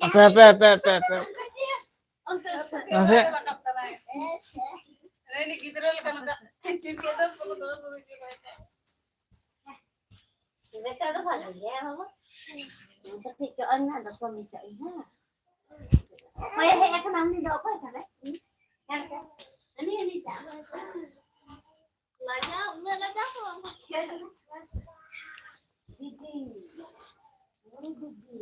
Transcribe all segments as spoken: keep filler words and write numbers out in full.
ᱟᱯᱮ, ᱟᱯᱮ, ᱟᱯᱮ, ᱟᱯᱮ, ᱟᱯᱮ᱾ ᱢᱟᱥᱮ᱾ ᱵᱮᱴᱟ ᱫᱚ ᱵᱷᱟᱜᱮ ᱜᱮᱭᱟ ᱵᱟᱵᱟ᱾ ᱠᱟᱹᱴᱤᱡ ᱪᱚᱜ ᱟᱹᱧ ᱦᱟᱸᱜ, ᱫᱚ ᱠᱟᱹᱢᱤ ᱪᱚᱜ ᱟᱹᱧ ᱦᱟᱸᱜ᱾ ᱚᱠᱚᱭᱮ ᱦᱮᱡ ᱟᱠᱟᱱᱟ ᱩᱱᱤ ᱫᱚ? ᱚᱠᱚᱭ ᱠᱟᱱᱟᱭ? ᱦᱟᱱᱠᱟ᱾ ᱩᱱᱤ, ᱩᱱᱤ ᱪᱟᱜ᱾ ᱞᱟᱡᱟᱣ, ᱩᱱᱟᱹᱜ ᱞᱟᱡᱟᱣ ᱫᱚ ᱵᱟᱝ ᱵᱷᱟᱜᱮᱭᱟ᱾ ᱫᱤᱫᱤ, ᱱᱩᱭ ᱫᱤᱫᱤ᱾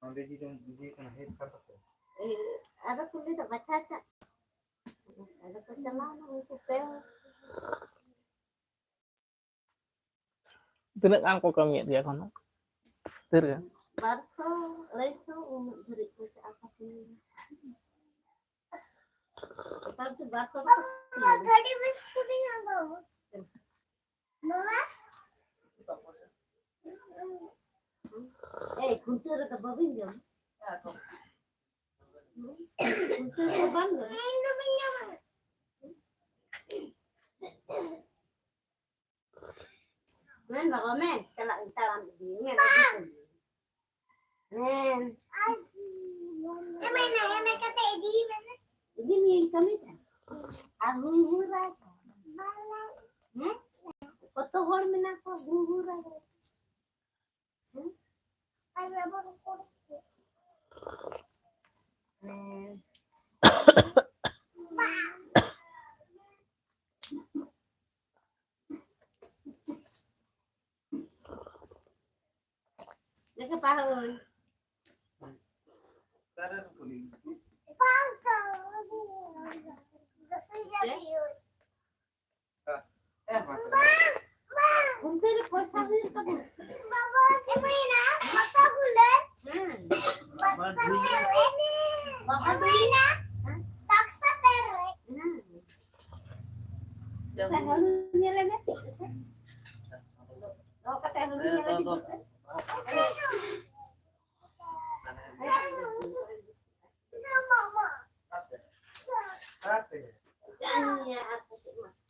ᱚᱸᱰᱮ ᱡᱩᱫᱤᱢ ᱤᱫᱤᱭᱮ ᱠᱟᱱᱟ, ᱦᱮᱡ ᱠᱟᱛᱮ ᱠᱚ᱾ ᱮ, ᱟᱫᱚ ᱠᱚ ᱞᱟᱹᱭ ᱫᱟ ᱵᱟᱪᱷᱟ ᱠᱟᱜ᱾ ᱟᱫᱚ ᱠᱚ ᱪᱟᱞᱟᱣᱱᱟ ᱩᱱᱠᱩ ᱯᱮ ᱦᱚᱲ᱾ ᱛᱤᱱᱟᱹᱜ ᱜᱟᱱ ᱠᱚ ᱠᱟᱹᱢᱤᱭᱮᱫ ᱜᱮᱭᱟ ᱮᱠᱷᱚᱱ ᱫᱚ? ᱰᱷᱮᱨ ᱜᱮ? ᱵᱟᱨ ᱥᱚ, ᱟᱹᱲᱟᱹᱭ ᱥᱚ, ᱩᱱᱟᱹᱜ ᱫᱷᱟᱹᱨᱤᱡ ᱠᱚ ᱪᱟᱜᱼᱟ ᱠᱚ ᱠᱟᱹᱢᱤᱭᱟ᱾ ᱵᱟᱨ ᱥᱚ ᱵᱟᱠᱚ ᱠᱟᱹᱢᱤᱭᱟ᱾ ᱜᱟᱹᱰᱤ ᱵᱤᱥᱠᱩᱴ ᱤᱧ ᱦᱟᱛᱟᱣᱟ᱾ ᱮᱭ, ᱠᱷᱩᱱᱴᱟᱹᱣ ᱨᱮᱫᱚ ᱵᱟᱹᱵᱤᱱ ᱡᱚᱢᱟ? ᱠᱷᱩᱱᱴᱟᱹᱣ ᱨᱮᱫᱚ ᱵᱟᱢ ᱡᱚᱢᱟ? ᱢᱮᱱ ᱵᱟᱵᱟ, ᱢᱮᱱ, ᱪᱟᱞᱟᱜ ᱤᱧ ᱛᱟᱲᱟᱢ ᱤᱫᱤᱭᱟᱹᱧ, ᱢᱮᱱ, ᱤᱫᱤ ᱠᱚᱢ᱾ ᱦᱮᱸ᱾ ᱤᱫᱤ ᱢᱤᱭᱟᱹᱧ ᱠᱟᱹᱢᱤ ᱛᱮ᱾ ᱟᱨ ᱦᱩᱲᱩ ᱦᱩᱲᱩ ᱨᱟᱭ ᱠᱚ᱾ ᱦᱮᱸ? ᱠᱚᱛᱚ ᱦᱚᱲ ᱢᱮᱱᱟᱜ ᱠᱚᱣᱟ ᱦᱩᱲᱩ ᱦᱩᱲᱩ ᱨᱟᱭ ᱨᱮ᱾ ᱦᱮᱸ? ᱦᱮᱸ᱾ ᱫᱮᱠᱷᱮ ᱯᱟᱦᱩᱱ᱾ ᱚᱱᱛᱮ ᱨᱮ ᱯᱚᱭᱥᱟ ᱦᱩᱭᱩᱜ ᱛᱟᱵᱚᱱᱟ᱾ ᱵᱟᱵᱟ, ᱪᱮᱫ ᱦᱩᱭᱱᱟ? ᱵᱟᱠᱥᱟ ᱠᱷᱩᱞᱟᱹ᱾ ᱦᱮᱸ᱾ ᱵᱟᱠᱥᱟ ᱯᱮᱨᱮᱡ᱾ ᱵᱟᱵᱟ, ᱦᱩᱭᱱᱟ? ᱦᱮᱸ᱾ ᱵᱟᱠᱥᱟ ᱯᱮᱨᱮᱡ᱾ ᱦᱮᱸ᱾ ᱦᱩᱲᱩ ᱧᱮᱞ ᱢᱮ᱾ ᱫᱚᱦᱚ ᱠᱟᱛᱮ ᱦᱩᱲᱩ ᱧᱮᱞ ᱢᱮ᱾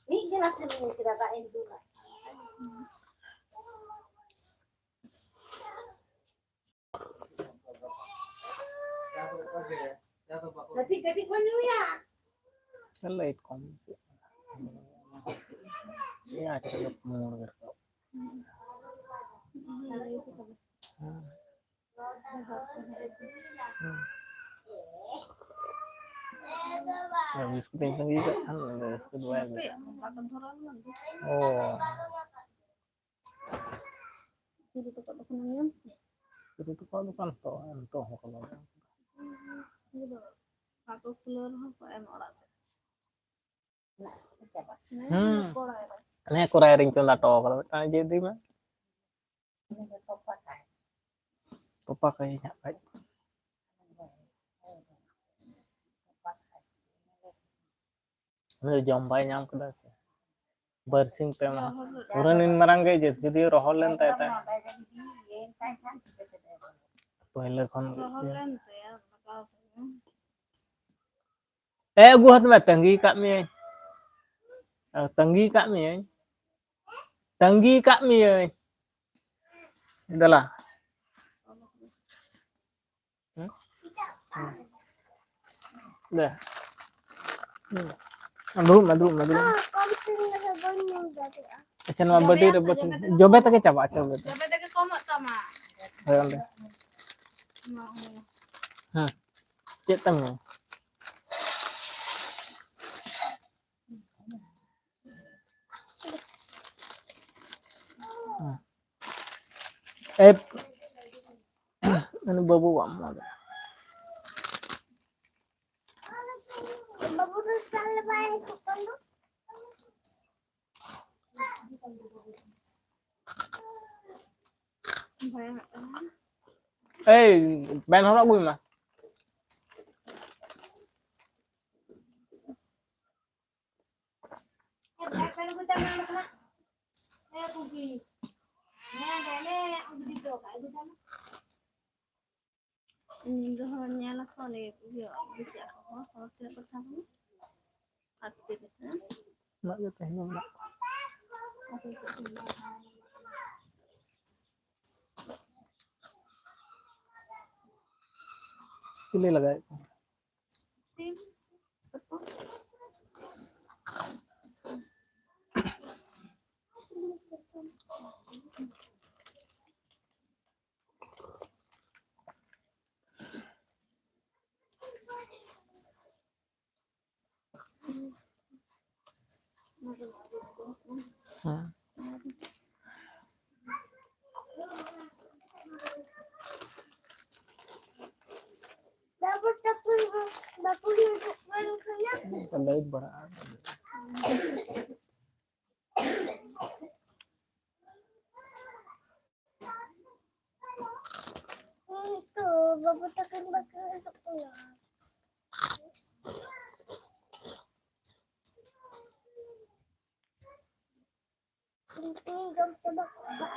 ᱢᱤᱫ ᱜᱮᱞᱟᱥ ᱮᱢ ᱧᱩ ᱠᱮᱫᱟ, ᱫᱟᱜ ᱮᱢ ᱫᱩᱞᱟ᱾ ᱠᱟᱹᱴᱤᱡ ᱠᱟᱹᱴᱤᱡ ᱠᱚ ᱧᱩᱭᱟ᱾ ᱞᱟᱭᱤᱴ ᱠᱚᱢ ᱢᱮᱥᱮ᱾ ᱟᱪᱪᱷᱟ, ᱢᱳᱲ ᱜᱮ ᱨᱟᱠᱟᱵ᱾ ᱦᱮᱸ᱾ ᱦᱮᱸ᱾ ᱟᱨ ᱵᱤᱥᱠᱩᱴ ᱤᱧ ᱛᱟᱺᱜᱤ ᱠᱟᱜ ᱠᱷᱟᱱ, ᱵᱤᱥᱠᱩᱴ ᱵᱟᱭ ᱟᱹᱜᱩᱭᱟ᱾ ᱚ᱾ ᱨᱤᱛᱩ ᱠᱚᱣᱟᱜ ᱫᱚᱠᱟᱱ ᱛᱚ, ᱱᱤᱛᱚᱜ ᱦᱚᱸ ᱠᱚ ᱵᱟᱜᱟᱣ ᱠᱟᱫᱟ᱾ ᱵᱟᱠᱚ ᱠᱷᱩᱞᱟᱹᱣ ᱨᱮᱦᱚᱸ ᱠᱚ ᱮᱢ ᱚᱲᱟᱜ ᱨᱮ᱾ ᱦᱩᱸ᱾ ᱦᱮᱸ, ᱠᱚᱲᱟᱭ ᱨᱤᱧ ᱪᱚᱸᱫᱟ ᱦᱚᱴᱚ ᱠᱟᱫᱟ, ᱢᱤᱫᱴᱟᱝ ᱡᱮ ᱤᱫᱤ ᱢᱮ᱾ ᱛᱚᱯᱟ ᱠᱟᱭᱟᱹᱧ ᱦᱟᱸᱜ ᱠᱷᱟᱡ᱾ ᱩᱱᱤ ᱫᱚ ᱡᱚᱢ ᱵᱟᱭ ᱧᱟᱢ ᱠᱮᱫᱟ ᱥᱮ᱾ ᱵᱟᱨᱥᱤᱧ ᱯᱮ ᱢᱟᱦᱟ᱾ ᱯᱩᱨᱟᱹ ᱱᱤᱱ ᱢᱟᱨᱟᱝ ᱜᱮ ᱡᱩᱫᱤ ᱨᱚᱦᱚᱲ ᱞᱮᱱ ᱛᱟᱭ ᱛᱟᱦᱮᱸᱫ᱾ ᱯᱟᱹᱦᱤᱞᱟᱹ ᱠᱷᱚᱱ ᱜᱮ᱾ ᱨᱚᱦᱚᱲ ᱞᱮᱱ ᱛᱟᱭᱟ, ᱞᱟᱜᱟᱣ ᱠᱟᱱᱟ᱾ ᱮ, ᱟᱹᱜᱩ ᱦᱟᱛ ᱢᱮ, ᱛᱟᱺᱜᱤ ᱠᱟᱜ ᱢᱤᱭᱟᱹᱧ᱾ ᱮ, ᱛᱟᱺᱜᱤ ᱠᱟᱜ ᱢᱤᱭᱟᱹᱧ᱾ ᱛᱟᱺᱜᱤ ᱠᱟᱜ ᱢᱤᱭᱟᱹᱧ᱾ ᱫᱮᱞᱟ᱾ ᱦᱮᱸ? ᱦᱮᱸ᱾ ᱫᱮ᱾ ᱦᱮᱸ᱾ ᱫᱩᱲᱩᱵ ᱢᱮ, ᱫᱩᱲᱩᱵ ᱢᱮ, ᱫᱩᱲᱩᱵ ᱢᱮ᱾ ᱟᱪᱪᱷᱟ, ᱱᱚᱣᱟ ᱵᱟᱹᱴᱤ ᱨᱮ, ᱵᱟᱹᱴᱤ ᱨᱮ᱾ ᱡᱚᱵᱮ ᱛᱮᱜᱮ ᱪᱟᱵᱟᱜᱼᱟ, ᱡᱚᱵᱮ ᱛᱮ᱾ ᱡᱚᱵᱮ ᱛᱮᱜᱮ ᱠᱚᱢᱚᱜ ᱛᱟᱢᱟ᱾ ᱦᱳᱭ, ᱚᱸᱰᱮ᱾ ᱦᱮᱸ᱾ ᱪᱮᱫ ᱛᱟᱢ ᱧᱟᱢ? ᱮᱯ, ᱩᱱᱤ ᱵᱟᱹᱵᱩ ᱵᱟᱢ ᱮᱢᱟ ᱫᱮᱭᱟ᱾ ᱵᱟᱹᱵᱩ ᱫᱚ ᱛᱟᱦᱞᱮ ᱵᱟᱭ ᱦᱤᱡᱩᱜ ᱠᱟᱱ ᱫᱚ? ᱮᱭ, ᱯᱮᱱ ᱦᱚᱨᱚᱜ ᱟᱹᱜᱩᱭ ᱢᱮ᱾ ᱤᱧ ᱫᱚ ᱦᱚᱸ ᱧᱮᱞ ᱟᱠᱚ ᱞᱟᱹᱭ ᱤᱭᱟᱹ ᱵᱩᱡᱷᱟᱹᱜ ᱟᱠᱚ ᱦᱚᱲ ᱦᱚᱲ ᱛᱮ ᱠᱟᱛᱷᱟ ᱠᱚ ᱟᱨ ᱛᱮ ᱠᱟᱛᱷᱟ᱾ ᱩᱱᱟᱹᱜ ᱜᱮ ᱛᱮᱦᱮᱧ ᱫᱚ ᱢᱮᱱᱟᱜ ᱠᱚᱣᱟ᱾ ᱪᱤᱞᱤ ᱞᱟᱜᱟᱭᱮᱫ ᱠᱚᱣᱟ? ᱥᱤᱢ᱾ ᱛᱟᱠᱚ᱾ ᱦᱮᱸ᱾ ᱞᱟᱭᱤᱴ ᱵᱟᱲᱟᱜᱼᱟ᱾ ᱛᱚ ᱵᱟᱹᱵᱩ ᱛᱟᱹᱠᱤᱱ ᱵᱟᱠᱤᱱ ᱦᱤᱡᱩᱜ ᱠᱟᱱᱟ᱾ ᱩᱱᱠᱤᱱ ᱡᱚᱢ ᱪᱟᱵᱟ ᱠᱚᱜᱼᱟ᱾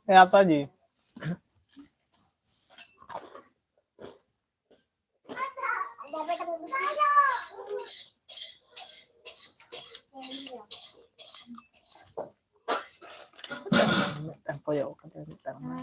ᱮ ᱟᱛᱟ ᱡᱤ᱾ ᱢᱤᱫᱴᱟᱝ ᱠᱚᱭᱚᱜ ᱠᱟᱛᱮ ᱢᱤᱫᱴᱟᱝ ᱢᱟ᱾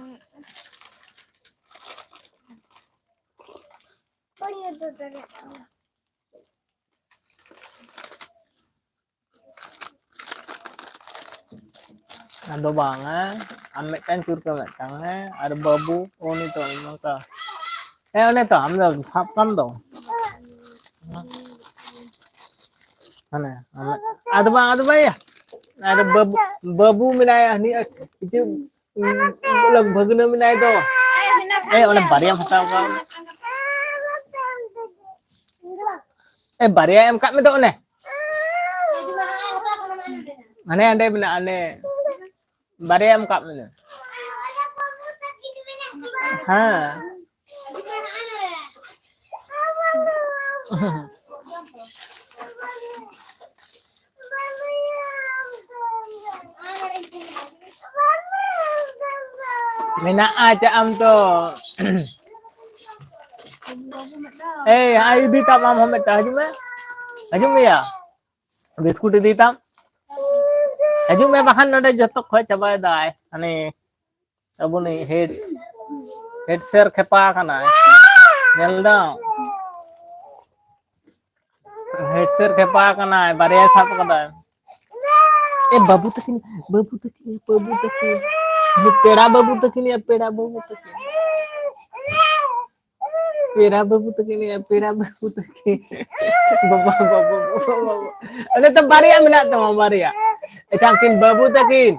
ᱟᱫᱚ ᱵᱟᱝ, ᱦᱮᱸ? ᱟᱢ ᱢᱤᱫᱴᱟᱝ ᱪᱩᱨᱠᱟᱹ ᱢᱤᱫᱴᱟᱝ, ᱦᱮᱸ? ᱟᱨ ᱵᱟᱹᱵᱩ, ᱩᱱᱤ ᱛᱚ ᱱᱚᱝᱠᱟ᱾ ᱦᱮᱸ, ᱚᱱᱮ ᱛᱚ, ᱟᱢ ᱫᱚ ᱥᱟᱵ ᱠᱟᱢ ᱫᱚ᱾ ᱦᱟᱱᱮ, ᱟᱢ ᱢᱤᱫᱴᱟᱝ᱾ ᱟᱫᱚ ᱵᱟᱝ, ᱟᱫᱚ ᱵᱟᱝ, ᱭᱟ᱾ ᱟᱨ ᱵᱟᱹᱵᱩ, ᱵᱟᱹᱵᱩ ᱢᱮᱱᱟᱭᱟ, ᱦᱟᱹᱱᱤ ᱟᱨ ᱠᱤᱪᱷᱩ, ᱩᱸ, ᱵᱷᱟᱹᱜᱽᱱᱟᱹ ᱢᱮᱱᱟᱭ ᱫᱚ᱾ ᱮ, ᱚᱱᱟ ᱵᱟᱨᱭᱟᱢ ᱦᱟᱛᱟᱣ ᱠᱟᱜ᱾ ᱮ, ᱵᱟᱨᱭᱟ ᱮᱢ ᱠᱟᱜ ᱢᱮ ᱫᱚ ᱚᱱᱮ᱾ ᱦᱟᱱᱮ ᱦᱟᱸᱰᱮ ᱢᱮᱱᱟᱜᱼᱟ, ᱚᱱᱮ ᱵᱟᱨᱭᱟ ᱮᱢ ᱠᱟᱜ ᱢᱮ᱾ ᱦᱮᱸ᱾ ᱢᱮᱱᱟᱜᱼᱟ ᱪᱮᱫ ᱟᱢ ᱛᱚ᱾ ᱮᱭ, ᱟᱭ ᱤᱫᱤ ᱛᱟᱢ ᱟᱢ ᱦᱚᱸ ᱢᱤᱫᱴᱟᱝ, ᱦᱤᱡᱩᱜ ᱢᱮ᱾ ᱦᱤᱡᱩᱜ ᱢᱮᱭᱟ᱾ ᱵᱤᱥᱠᱩᱴ ᱤᱫᱤ ᱛᱟᱢ᱾ ᱦᱤᱡᱩᱜ ᱢᱮ, ᱵᱟᱠᱷᱟᱱ ᱱᱚᱰᱮ ᱡᱚᱛᱚ ᱠᱷᱚᱡ ᱪᱟᱵᱟᱭ ᱫᱟᱭ᱾ ᱦᱟᱱᱮ ᱟᱵᱚᱱᱤᱡ ᱦᱮᱰ, ᱦᱮᱰ ᱥᱮᱨ ᱠᱷᱮᱯᱟ ᱟᱠᱟᱱᱟᱭ᱾ ᱧᱮᱞ ᱫᱟᱢ? ᱦᱮᱰ ᱥᱮᱨ ᱠᱷᱮᱯᱟ ᱟᱠᱟᱱᱟᱭ, ᱵᱟᱨᱭᱟᱭ ᱥᱟᱵ ᱟᱠᱟᱫᱟᱭ᱾ ᱮ ᱵᱟᱹᱵᱩ ᱛᱟᱹᱠᱤᱱ, ᱵᱟᱹᱵᱩ ᱛᱟᱹᱠᱤᱱ, ᱵᱟᱹᱵᱩ ᱛᱟᱹᱠᱤᱱ᱾ ᱯᱮᱲᱟ ᱵᱟᱹᱵᱩ ᱛᱟᱹᱠᱤᱱ ᱭᱟ, ᱯᱮᱲᱟ ᱵᱟᱹᱵᱩ ᱛᱟᱹᱠᱤᱱ᱾ ᱯᱮᱲᱟ ᱵᱟᱹᱵᱩ ᱛᱟᱹᱠᱤᱱ ᱭᱟ, ᱯᱮᱲᱟ ᱵᱟᱹᱵᱩ ᱛᱟᱹᱠᱤᱱ᱾ ᱵᱟᱵᱟ, ᱵᱟᱵᱟ, ᱵᱟᱵᱟ, ᱵᱟᱵᱟ᱾ ᱚᱸᱰᱮ ᱛᱚ ᱵᱟᱨᱭᱟ ᱢᱮᱱᱟᱜ ᱛᱟᱢᱟ, ᱵᱟᱨᱭᱟ᱾ ᱟᱪᱪᱷᱟ, ᱩᱱᱠᱤᱱ ᱵᱟᱹᱵᱩ ᱛᱟᱹᱠᱤᱱ᱾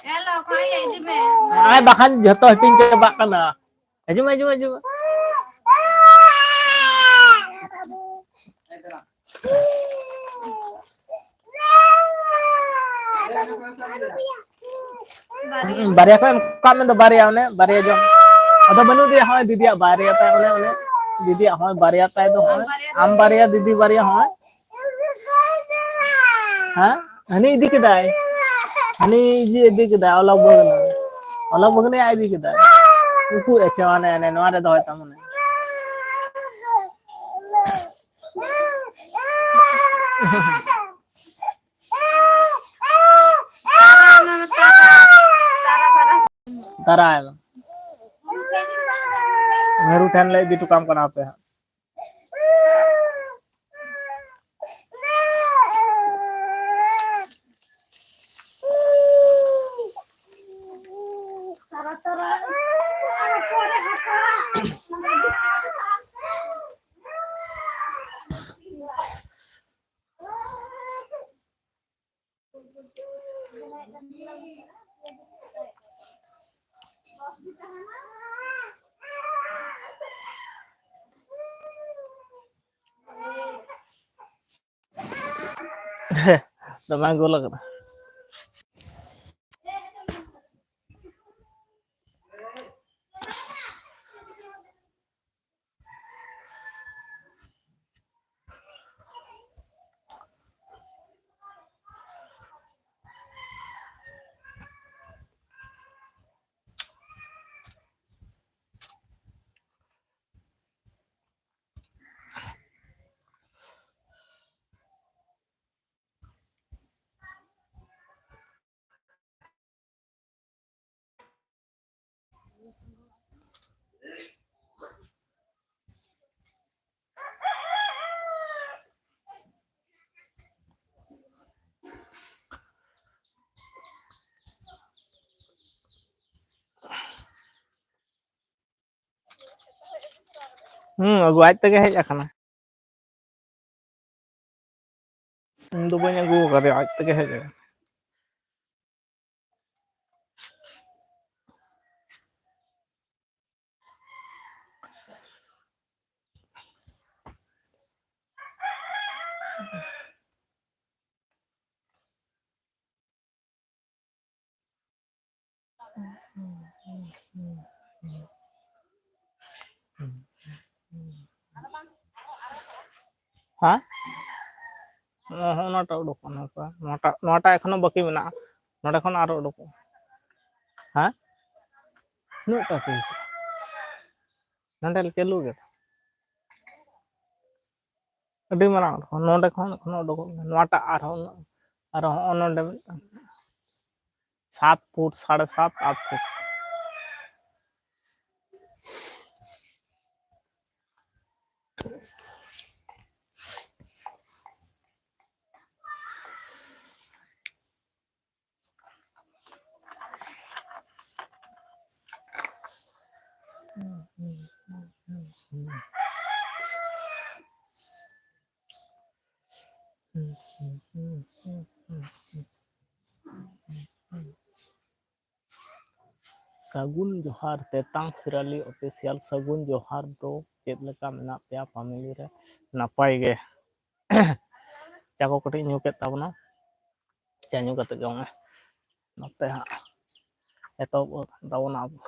ᱪᱚᱞᱚ, ᱚᱠᱚᱭ ᱤᱫᱤ ᱢᱮ? ᱟᱭ ᱵᱟᱠᱷᱟᱱ ᱡᱷᱚᱛᱚ ᱦᱟᱹᱴᱤᱧ ᱪᱟᱵᱟᱜ ᱠᱟᱱᱟ᱾ ᱦᱤᱡᱩᱜ ᱢᱮ, ᱦᱤᱡᱩᱜ ᱢᱮ, ᱦᱤᱡᱩᱜ ᱢᱮ᱾ ᱵᱟᱨᱭᱟ ᱠᱚ ᱮᱢ ᱠᱟᱜ ᱢᱮ ᱫᱚ, ᱵᱟᱨᱭᱟ, ᱚᱱᱮ ᱵᱟᱨᱭᱟ ᱡᱚᱢ᱾ ᱟᱫᱚ ᱵᱟᱹᱱᱩᱜ ᱫᱤᱫᱤᱭᱟᱜ ᱦᱚᱸ, ᱫᱤᱫᱤᱭᱟᱜ ᱵᱟᱨᱭᱟ ᱛᱟᱭ, ᱚᱱᱮ, ᱚᱱᱮ ᱫᱤᱫᱤᱭᱟᱜ ᱦᱚᱸ ᱵᱟᱨᱭᱟ ᱛᱟᱭ ᱫᱚ, ᱦᱚᱸ ᱟᱢ ᱵᱟᱨᱭᱟ, ᱫᱤᱫᱤ ᱵᱟᱨᱭᱟ, ᱦᱚᱸ᱾ ᱦᱮᱸ? ᱦᱟᱹᱱᱤ ᱤᱫᱤ ᱠᱮᱫᱟᱭ᱾ ᱦᱟᱹᱱᱤ ᱤᱭᱟᱹ ᱤᱫᱤ ᱠᱮᱫᱟᱭ, ᱚᱞᱚᱠ ᱵᱷᱟᱹᱜᱽᱱᱟᱹ᱾ ᱚᱞᱚᱠ ᱵᱷᱟᱹᱜᱽᱱᱟᱹ ᱟᱡ ᱤᱫᱤ ᱠᱮᱫᱟᱭ᱾ ᱩᱠᱩ ᱟᱪᱪᱷᱟ, ᱢᱟᱱᱮ, ᱢᱟᱱᱮ, ᱱᱚᱣᱟ ᱨᱮ ᱫᱚᱦᱚᱭ ᱛᱟᱢ, ᱢᱟᱱᱮ᱾ ᱫᱟᱨᱟᱭ ᱢᱮ᱾ ᱢᱤᱨᱩ ᱴᱷᱮᱱ ᱞᱮ ᱤᱫᱤ ᱦᱚᱴᱚ ᱠᱟᱢ ᱠᱟᱱᱟ, ᱦᱟᱯᱮ ᱦᱟᱸᱜ᱾ ᱫᱚᱢᱮ ᱜᱳᱞ ᱟᱠᱟᱫᱟ᱾ ᱦᱩᱸ, ᱟᱹᱜᱩ ᱟᱡ ᱛᱮᱜᱮ ᱦᱮᱡ ᱟᱠᱟᱱᱟ᱾ ᱤᱧ ᱫᱚ ᱵᱟᱹᱧ ᱟᱹᱜᱩ ᱟᱠᱟᱫᱮᱭᱟ, ᱟᱡ ᱛᱮᱜᱮ ᱦᱮᱡ ᱟᱠᱟᱱᱟ᱾ ᱦᱮᱸ? ᱱᱚᱜᱼᱚ ᱱᱚᱣᱟᱴᱟᱜ ᱩᱰᱩᱠᱚᱜᱼᱟ, ᱱᱚᱝᱠᱟ᱾ ᱱᱚᱣᱟᱴᱟᱜ, ᱱᱚᱣᱟᱴᱟᱜ ᱮᱠᱷᱚᱱᱳ ᱵᱟᱹᱠᱤ ᱢᱮᱱᱟᱜᱼᱟ, ᱱᱚᱸᱰᱮ ᱠᱷᱚᱱ ᱟᱨᱚ ᱩᱰᱩᱠᱚᱜᱼᱟ᱾ ᱦᱮᱸ? ᱛᱤᱱᱟᱹᱜ ᱴᱟ ᱛᱮ? ᱱᱚᱸᱰᱮ ᱞᱮ ᱪᱟᱹᱞᱩ ᱠᱮᱫᱟ᱾ ᱟᱹᱰᱤ ᱢᱟᱨᱟᱝ ᱩᱰᱩᱠᱚᱜᱼᱟ᱾ ᱱᱚᱸᱰᱮ ᱠᱷᱚᱱ ᱮᱠᱷᱚᱱᱳ ᱩᱰᱩᱠᱚᱜ ᱜᱮᱭᱟ᱾ ᱱᱚᱣᱟᱴᱟᱜ ᱟᱨᱦᱚᱸ ᱩᱱᱟᱹᱜ, ᱟᱨᱦᱚᱸ ᱦᱚᱸᱜᱼᱚ ᱱᱚᱸᱰᱮ ᱢᱤᱫᱴᱟᱝ᱾ ᱥᱟᱛ ᱯᱷᱩᱴ, ᱥᱟᱲᱮ ᱥᱟᱛ, ᱟᱴ ᱯᱷᱩᱴ᱾ ᱥᱟᱹᱜᱩᱱ ᱡᱚᱦᱟᱨ, ᱛᱮᱛᱟᱝ ᱥᱤᱨᱟᱞᱤ ᱚᱯᱷᱤᱥᱤᱭᱟᱞ, ᱥᱟᱹᱜᱩᱱ ᱡᱚᱦᱟᱨ ᱵᱨᱳ, ᱪᱮᱫ ᱞᱮᱠᱟ ᱢᱮᱱᱟᱜ ᱯᱮᱭᱟ ᱯᱷᱮᱢᱮᱞᱤ ᱨᱮ? ᱱᱟᱯᱟᱭ ᱜᱮ᱾ ᱪᱟ ᱠᱚ ᱠᱟᱹᱴᱤᱡ ᱧᱩ ᱠᱮᱫ ᱛᱟᱵᱚᱱᱟ, ᱪᱟ ᱧᱩ ᱠᱟᱛᱮ ᱜᱮ ᱱᱚᱜᱼᱚᱭ ᱱᱚᱛᱮ ᱦᱟᱸᱜ ᱮᱛᱚᱦᱚᱵ ᱛᱟᱵᱚᱱᱟ ᱟᱵᱚ᱾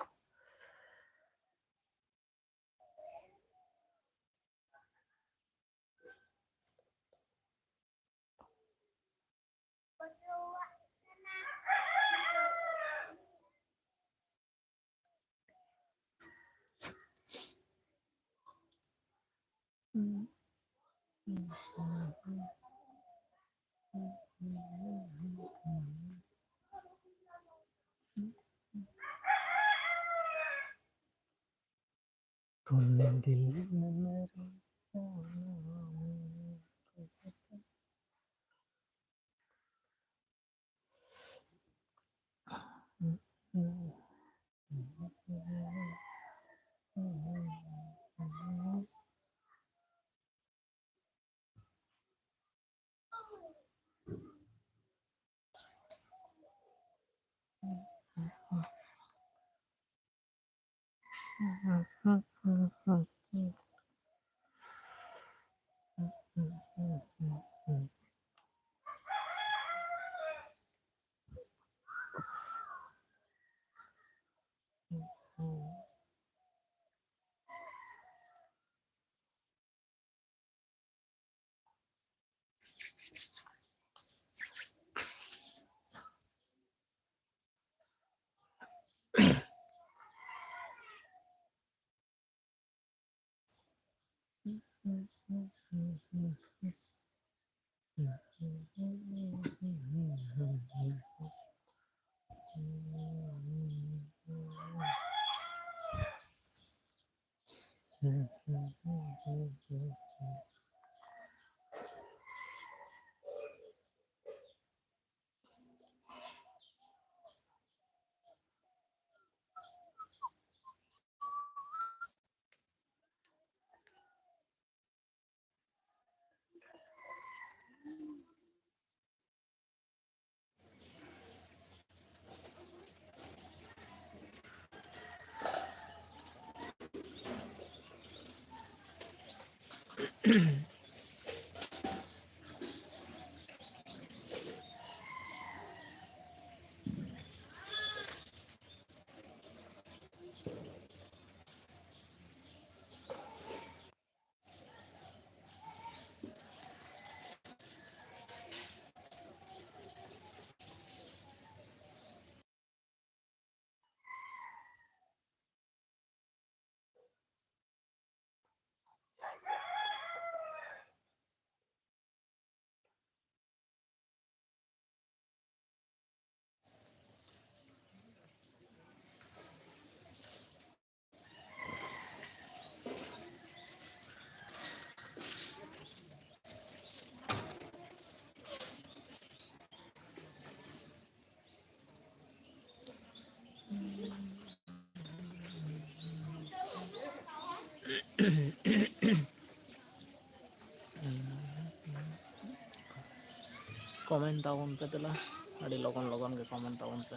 ᱠᱚᱢᱮᱱᱴ ᱛᱟᱵᱚᱱ ᱯᱮ ᱫᱮᱞᱟ, ᱟᱹᱰᱤ ᱞᱚᱜᱚᱱ ᱞᱚᱜᱚᱱ ᱜᱮ ᱠᱚᱢᱮᱱᱴ ᱛᱟᱵᱚᱱ ᱯᱮ᱾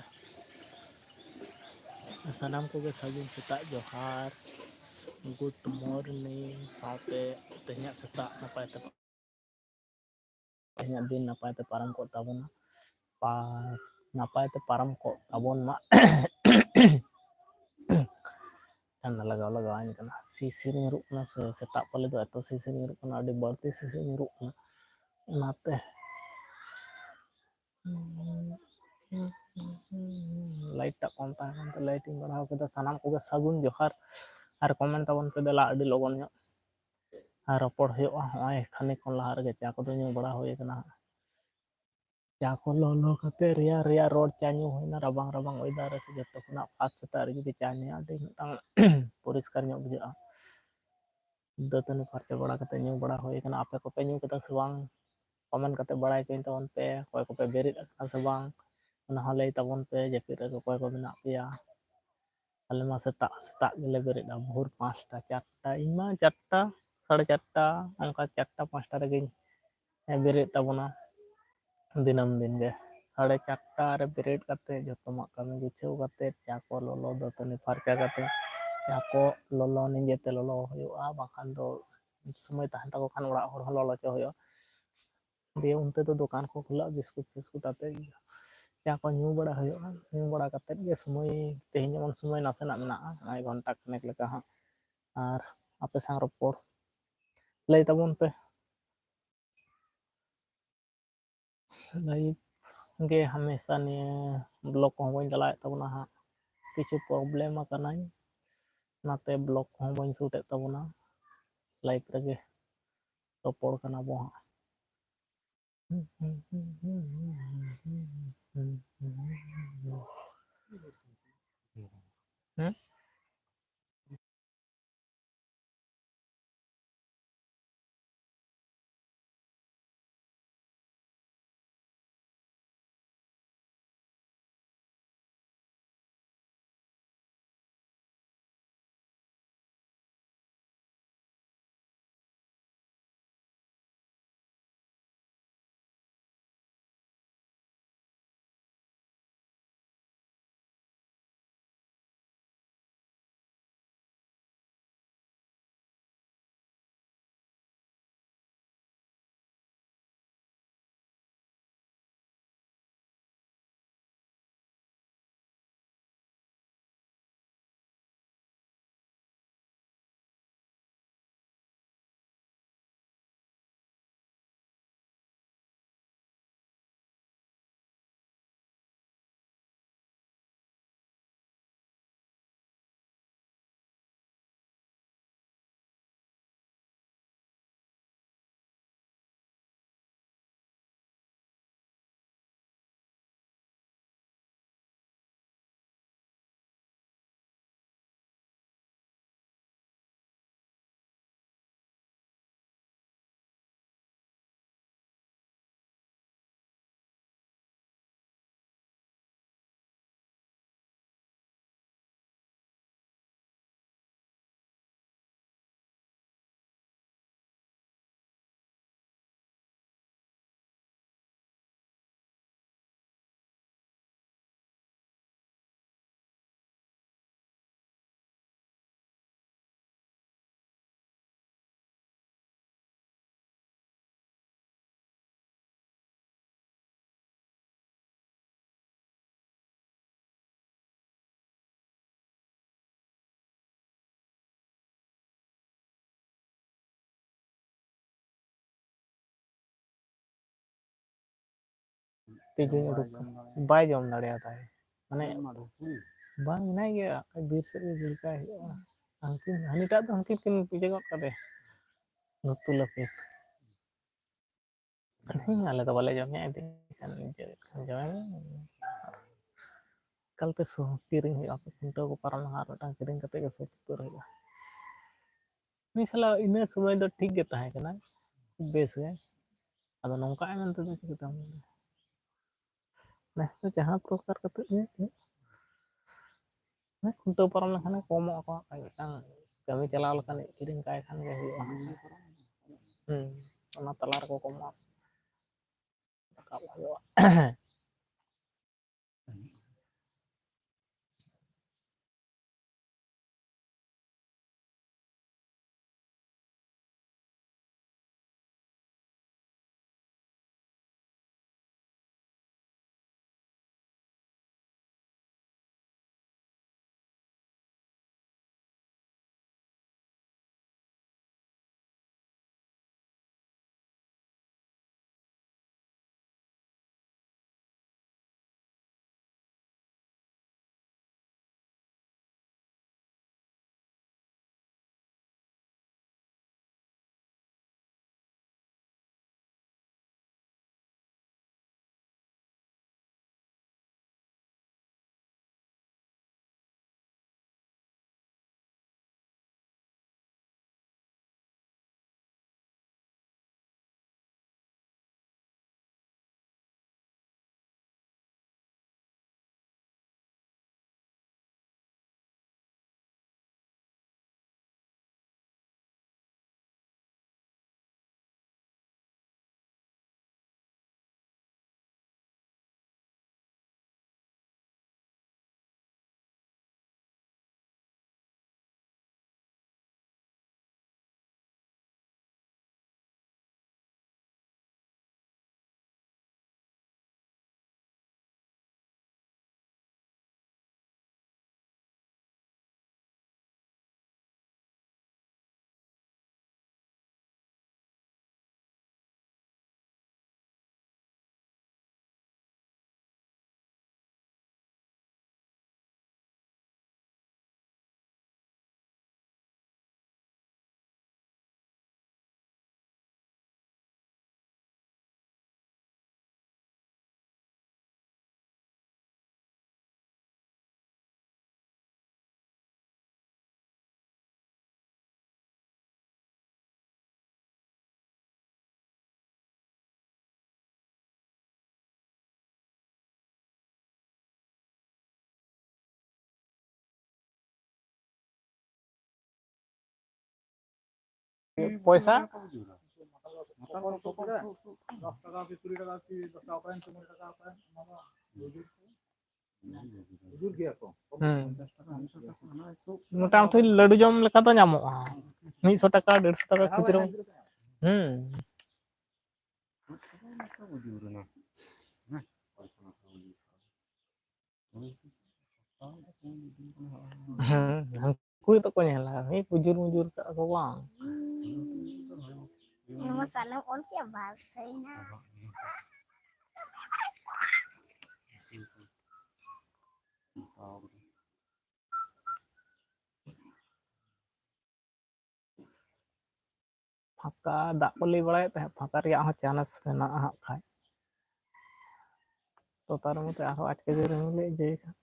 ᱥᱟᱱᱟᱢ ᱠᱚᱜᱮ ᱥᱟᱹᱜᱩᱱ ᱥᱮᱛᱟᱜ ᱡᱚᱦᱟᱨ᱾ Good morning ᱥᱟᱶᱛᱮ ᱛᱮᱦᱮᱧᱟᱜ ᱥᱮᱛᱟᱜ ᱱᱟᱯᱟᱭ ᱛᱮ, ᱛᱮᱦᱮᱧᱟᱜ ᱫᱤᱱ ᱱᱟᱯᱟᱭ ᱛᱮ ᱯᱟᱨᱚᱢ ᱠᱚᱜ ᱛᱟᱵᱚᱱᱟ, ᱯᱟ-, ᱱᱟᱯᱟᱭ ᱛᱮ ᱯᱟᱨᱚᱢ ᱠᱚᱜ ᱛᱟᱵᱚᱱ ᱢᱟ᱾ ᱴᱷᱟᱱᱰᱟ ᱞᱟᱜᱟᱣ ᱞᱟᱜᱟᱣ ᱟᱹᱧ ᱠᱟᱱᱟ, ᱥᱤᱥᱤᱨ ᱧᱩᱨᱩᱜ ᱠᱟᱱᱟ ᱥᱮ, ᱥᱮᱛᱟᱜ ᱯᱟᱞᱮ ᱫᱚ ᱮᱛᱚ ᱥᱤᱥᱤᱨ ᱧᱩᱨᱩᱜ ᱠᱟᱱᱟ, ᱟᱹᱰᱤ ᱵᱟᱹᱲᱛᱤ ᱥᱤᱥᱤᱨ ᱧᱩᱨᱩᱜ ᱠᱟᱱᱟ, ᱚᱱᱟᱛᱮ ᱞᱟᱭᱤᱴ ᱴᱟᱜ ᱠᱚᱢ ᱛᱟᱦᱮᱸ ᱠᱟᱱᱛᱮ ᱞᱟᱭᱤᱴ ᱤᱧ ᱵᱟᱲᱦᱟᱣ ᱠᱮᱫᱟ᱾ ᱥᱟᱱᱟᱢ ᱠᱚᱜᱮ ᱥᱟᱹᱜᱩᱱ ᱡᱚᱦᱟᱨ, ᱟᱨ ᱠᱚᱢᱮᱱᱴ ᱛᱟᱵᱚᱱ ᱯᱮ ᱫᱮᱞᱟ, ᱟᱹᱰᱤ ᱞᱚᱜᱚᱱ ᱧᱚᱜ ᱟᱨ ᱨᱚᱯᱚᱲ ᱦᱩᱭᱩᱜᱼᱟ᱾ ᱦᱚᱸᱜᱼᱚᱭ ᱠᱷᱟᱱᱮᱠ ᱠᱷᱚᱱ ᱞᱟᱦᱟ ᱨᱮᱜᱮ ᱪᱟ ᱠᱚᱫᱚ ᱧᱩ ᱵᱟᱲᱟ ᱦᱩᱭ ᱟᱠᱟᱱᱟ ᱦᱟᱸᱜ᱾ ᱪᱟ ᱠᱚ ᱞᱚᱞᱚ ᱠᱟᱛᱮ ᱨᱮᱭᱟᱲ ᱨᱮᱭᱟᱲ ᱨᱚᱲ ᱪᱟ ᱧᱩ ᱦᱩᱭᱱᱟ, ᱨᱟᱵᱟᱝ ᱨᱟᱵᱟᱝ ᱚᱭᱮᱫᱟᱨ ᱨᱮ ᱥᱮ ᱡᱚᱛᱚ ᱠᱷᱚᱱᱟᱜ ᱯᱷᱟᱥᱴ ᱥᱮᱛᱟᱜ ᱨᱮ ᱡᱩᱫᱤ ᱪᱟ ᱧᱩᱭᱟ, ᱟᱹᱰᱤ ᱢᱤᱫᱴᱟᱝ ᱯᱚᱨᱤᱥᱠᱟᱨ ᱧᱚᱜ ᱵᱩᱡᱷᱟᱹᱜᱼᱟ᱾ ᱫᱟᱹᱛᱟᱹᱱᱤ ᱯᱷᱟᱨᱪᱟ ᱵᱟᱲᱟ ᱠᱟᱛᱮ ᱧᱩ ᱵᱟᱲᱟ ᱦᱩᱭ ᱟᱠᱟᱱᱟ᱾ ᱟᱯᱮ ᱠᱚᱯᱮ ᱧᱩ ᱠᱮᱫᱟ ᱥᱮ ᱵᱟᱝ? ᱠᱚᱢᱮᱱᱴ ᱠᱟᱛᱮ ᱵᱟᱲᱟᱭ ᱦᱚᱪᱚᱧ ᱛᱟᱵᱚᱱ ᱯᱮ᱾ ᱚᱠᱚᱭ ᱠᱚᱯᱮ ᱵᱮᱨᱮᱫ ᱟᱠᱟᱱᱟ ᱥᱮ ᱵᱟᱝ, ᱚᱱᱟ ᱦᱚᱸ ᱞᱟᱹᱭ ᱛᱟᱵᱚᱱ ᱯᱮ᱾ ᱡᱟᱹᱯᱤᱫ ᱨᱮ ᱚᱠᱚᱭ ᱠᱚ ᱢᱮᱱᱟᱜ ᱯᱮᱭᱟ? ᱟᱞᱮ ᱢᱟ ᱥᱮᱛᱟᱜ ᱥᱮᱛᱟᱜ ᱜᱮᱞᱮ ᱵᱮᱨᱮᱫᱼᱟ, ᱵᱷᱳᱨ ᱯᱟᱸᱪᱴᱟ, ᱪᱟᱨᱴᱟ, ᱤᱧ ᱢᱟ ᱪᱟᱨᱴᱟ, ᱥᱟᱲᱮ ᱪᱟᱨᱴᱟ, ᱚᱱᱠᱟ ᱪᱟᱨᱴᱟ ᱯᱟᱸᱪᱴᱟ ᱨᱮᱜᱮᱧ ᱵᱮᱨᱮᱫ ᱛᱟᱵᱚᱱᱟ ᱫᱤᱱᱟᱹᱢ ᱫᱤᱱ ᱜᱮ᱾ ᱥᱟᱲᱮ ᱪᱟᱨᱴᱟ ᱨᱮ ᱵᱮᱨᱮᱫ ᱠᱟᱛᱮ, ᱡᱚᱛᱚᱢᱟᱜ ᱠᱟᱹᱢᱤ ᱜᱩᱪᱷᱟᱹᱣ ᱠᱟᱛᱮ, ᱪᱟ ᱠᱚ ᱞᱚᱞᱚ, ᱫᱟᱹᱛᱟᱹᱱᱤ ᱯᱷᱟᱨᱪᱟ ᱠᱟᱛᱮ, ᱪᱟ ᱠᱚ ᱞᱚᱞᱚ ᱱᱤᱡᱮᱛᱮ ᱞᱚᱞᱚ ᱦᱩᱭᱩᱜᱼᱟ, ᱵᱟᱝᱠᱷᱟᱱ ᱫᱚ ᱥᱚᱢᱚᱭ ᱛᱟᱦᱮᱱ ᱛᱟᱠᱚ ᱠᱷᱟᱱ ᱚᱲᱟᱜ ᱦᱚᱲ ᱦᱚᱸ ᱞᱚᱞᱚ ᱦᱚᱪᱚ ᱦᱩᱭᱩᱜᱼᱟ᱾ ᱫᱤᱭᱮ ᱚᱱᱛᱮ ᱫᱚ ᱫᱚᱠᱟᱱ ᱠᱚ ᱠᱷᱩᱞᱟᱹᱜᱼᱟ, ᱵᱤᱥᱠᱩᱴ ᱯᱷᱤᱥᱠᱩᱴ ᱟᱛᱮ ᱪᱟ ᱠᱚ ᱧᱩ ᱵᱟᱲᱟ ᱦᱩᱭᱩᱜᱼᱟ᱾ ᱧᱩ ᱵᱟᱲᱟ ᱠᱟᱛᱮ ᱜᱮ ᱥᱚᱢᱚᱭ, ᱛᱮᱦᱮᱧ ᱡᱮᱢᱚᱱ ᱥᱚᱢᱚᱭ ᱱᱟᱥᱮᱱᱟᱜ ᱢᱮᱱᱟᱜᱼᱟ, ᱱᱚᱜᱼᱚᱭ ᱜᱷᱚᱱᱴᱟ ᱠᱷᱟᱱᱮᱠ ᱞᱮᱠᱟ ᱦᱟᱸᱜ᱾ ᱟᱨ ᱟᱯᱮ ᱥᱟᱶ ᱨᱚᱯᱚᱲ ᱞᱟᱹᱭ ᱛᱟᱵᱚᱱ ᱯᱮ᱾ ᱞᱟᱭᱤᱵᱷ ᱜᱮ ᱦᱟᱢᱮᱥᱟ ᱱᱤᱭᱟᱹ ᱵᱞᱚᱜ ᱠᱚᱦᱚᱸ ᱵᱟᱹᱧ ᱪᱟᱞᱟᱣᱮᱫ ᱛᱟᱵᱚᱱᱟ ᱦᱟᱸᱜ, ᱠᱤᱪᱷᱩ ᱯᱨᱚᱵᱞᱮᱢ ᱟᱠᱟᱱᱟᱹᱧ, ᱚᱱᱟᱛᱮ ᱵᱞᱚᱜ ᱠᱚᱦᱚᱸ ᱵᱟᱹᱧ ᱥᱩᱴᱮᱫ ᱛᱟᱵᱚᱱᱟ᱾ ᱞᱟᱭᱤᱵᱷ ᱨᱮᱜᱮ ᱨᱚᱯᱚᱲ ᱠᱟᱱᱟ ᱵᱚ ᱦᱟᱸᱜ᱾ ᱦᱮᱸ? ᱛᱤᱡᱩᱧ ᱩᱰᱩᱠ ᱠᱟᱜ, ᱵᱟᱭ ᱡᱚᱢ ᱫᱟᱲᱮᱭᱟᱫᱟᱭ᱾ ᱢᱟᱱᱮ ᱵᱟᱝ ᱢᱮᱱᱟᱭ ᱜᱮᱭᱟ, ᱵᱤᱨ ᱥᱮᱫ ᱜᱮ ᱫᱟᱹᱲ ᱠᱟᱭ ᱦᱩᱭᱩᱜᱼᱟ᱾ ᱦᱟᱱᱠᱤᱱ, ᱦᱟᱹᱱᱤᱴᱟᱜ ᱫᱚ ᱦᱟᱱᱠᱤᱱ ᱠᱤᱱ ᱤᱭᱟᱹ ᱜᱚᱫ ᱠᱟᱫᱮ, ᱫᱷᱩᱛᱩ ᱞᱟᱹᱯᱤᱛ᱾ ᱦᱮᱸ, ᱟᱞᱮ ᱫᱚ ᱵᱟᱞᱮ ᱡᱚᱢᱮᱫᱼᱟ, ᱤᱫᱤ ᱠᱷᱟᱱ ᱱᱤᱡᱮ ᱡᱚᱢᱮ ᱢᱮ᱾ ᱮᱠᱟᱞᱛᱮ ᱥᱩ-, ᱠᱤᱨᱤᱧ ᱦᱩᱭᱩᱜᱼᱟ, ᱠᱷᱩᱱᱴᱟᱹᱣ ᱠᱚ ᱯᱟᱨᱚᱢ ᱞᱟᱦᱟ ᱟᱨ ᱢᱤᱫᱴᱟᱝ ᱠᱤᱨᱤᱧ ᱠᱟᱛᱮ ᱜᱮ ᱥᱩᱨ ᱥᱩᱯᱩᱨ ᱦᱩᱭᱩᱜᱼᱟ᱾ ᱩᱱᱤ ᱥᱟᱞᱟᱜ ᱤᱱᱟᱹ ᱥᱚᱢᱚᱭ ᱫᱚ ᱴᱷᱤᱠ ᱜᱮ ᱛᱟᱦᱮᱸ ᱠᱟᱱᱟ, ᱵᱮᱥ ᱜᱮ᱾ ᱟᱫᱚ ᱱᱚᱝᱠᱟ ᱮᱢᱟᱱ ᱛᱮᱫᱚ ᱪᱤᱠᱟᱹᱛᱮᱢ ᱱᱮᱥ ᱫᱚ ᱡᱟᱦᱟᱸ ᱯᱨᱚᱠᱟᱨ ᱠᱟᱛᱮ ᱜᱮ ᱦᱮᱸ, ᱠᱷᱩᱱᱴᱟᱹᱣ ᱯᱟᱨᱚᱢ ᱞᱮᱱᱠᱷᱟᱱ ᱜᱮ ᱠᱚᱢᱚᱜ ᱟᱠᱚ᱾ ᱟᱨ ᱢᱤᱫᱴᱟᱝ ᱠᱟᱹᱢᱤ ᱪᱟᱞᱟᱣ ᱞᱮᱠᱷᱟᱱ ᱠᱤᱨᱤᱧ ᱠᱟᱭ ᱠᱷᱟᱱ ᱜᱮ ᱦᱩᱭᱩᱜᱼᱟ᱾ ᱦᱩᱸ, ᱚᱱᱟ ᱛᱟᱞᱟ ᱨᱮᱠᱚ ᱠᱚᱢᱚᱜᱼᱟ᱾ ᱨᱟᱠᱟᱵ ᱦᱩᱭᱩᱜᱼᱟ᱾ ᱯᱚᱭᱥᱟ᱾ ᱦᱩᱸ᱾ ᱢᱚᱴᱟᱢᱩᱴᱤ ᱞᱟᱹᱰᱩ ᱡᱚᱢ ᱞᱮᱠᱟ ᱫᱚ ᱧᱟᱢᱚᱜᱼᱟ, ᱢᱤᱫ ᱥᱚ ᱴᱟᱠᱟ, ᱰᱮᱲᱥᱚ ᱴᱟᱠᱟ ᱠᱷᱩᱪᱨᱟᱹ᱾ ᱦᱩᱸ᱾ ᱦᱮᱸ, ᱦᱟᱹᱱᱠᱩ ᱜᱮᱛᱚ ᱠᱚ ᱧᱮᱞᱟ, ᱢᱤᱫ ᱯᱩᱡᱩᱨ ᱢᱩᱡᱩᱨ ᱠᱟᱜᱼᱟ ᱠᱚ ᱵᱟᱝ᱾ ᱱᱚᱣᱟ ᱥᱟᱞᱮᱢ ᱚᱞ ᱠᱮᱜᱼᱟ, ᱵᱟᱥ ᱦᱩᱭᱱᱟ᱾ ᱯᱷᱟᱸᱠᱟ ᱫᱟᱜ ᱠᱚ ᱞᱟᱹᱭ ᱵᱟᱲᱟᱭᱮᱫ ᱛᱟᱦᱮᱸᱫ, ᱯᱷᱟᱸᱠᱟ ᱨᱮᱭᱟᱜ ᱦᱚᱸ ᱪᱟᱱᱥ ᱢᱮᱱᱟᱜᱼᱟ ᱦᱟᱸᱜ ᱠᱷᱟᱡ᱾ ᱛᱚ ᱛᱟᱨ ᱢᱚᱫᱽᱫᱷᱮ ᱟᱨᱦᱚᱸ ᱟᱪᱠᱟ ᱜᱮ ᱨᱤᱢᱤᱞ ᱮ ᱤᱭᱟᱹᱭ ᱠᱷᱟᱱ᱾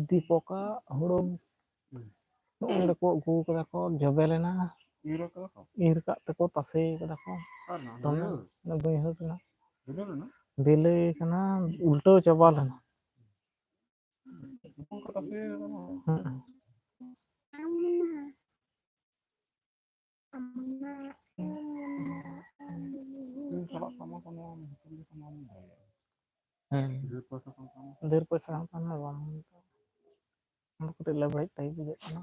ᱫᱤᱯᱚᱠᱟ ᱦᱩᱲᱩ ᱱᱚᱜᱼᱚᱭ ᱱᱚᱸᱰᱮ ᱠᱚ ᱟᱹᱜᱩ ᱠᱟᱫᱟ ᱠᱚ, ᱡᱚᱵᱮ ᱞᱮᱱᱟ᱾ ᱤᱨ ᱠᱟᱫᱟ ᱠᱚ? ᱤᱨ ᱠᱟᱜ ᱛᱮᱠᱚ ᱛᱟᱥᱮ ᱠᱟᱫᱟ ᱠᱚ᱾ ᱟᱨ ᱱᱚᱣᱟ ᱫᱚᱢᱮ ᱵᱟᱹᱭᱦᱟᱹᱲ? ᱚᱱᱟ ᱵᱟᱹᱭᱦᱟᱹᱲ ᱨᱮᱱᱟᱜ? ᱵᱤᱞᱤ ᱞᱮᱱᱟ? ᱵᱤᱞᱤ ᱠᱟᱱᱟ, ᱩᱞᱴᱟᱹᱣ ᱪᱟᱵᱟ ᱞᱮᱱᱟ᱾ ᱦᱚᱯᱚᱱ ᱠᱚ ᱛᱟᱥᱮ ᱠᱟᱫᱟ᱾ ᱦᱩᱸ᱾ ᱤᱧ ᱪᱟᱞᱟᱜ ᱛᱟᱢᱟ ᱠᱟᱱᱟ, ᱦᱚᱯᱚᱱ ᱜᱮ ᱠᱟᱱᱟᱢ, ᱫᱟᱲᱮᱭᱟᱜᱼᱟ᱾ ᱦᱮᱸ᱾ ᱰᱷᱮᱨ ᱯᱚᱭᱥᱟ ᱠᱟᱱ ᱛᱟᱢᱟ᱾ ᱰᱷᱮᱨ ᱯᱚᱭᱥᱟ ᱠᱟᱱ ᱛᱟᱢᱟ, ᱵᱟᱝ ᱦᱩᱭᱩᱜ ᱛᱟᱢᱟ᱾ ᱚᱱᱟ ᱠᱟᱹᱴᱤᱡ ᱞᱮᱵᱲᱮᱡ ᱴᱟᱭᱤᱯ ᱵᱩᱡᱷᱟᱹᱜ ᱠᱟᱱᱟ᱾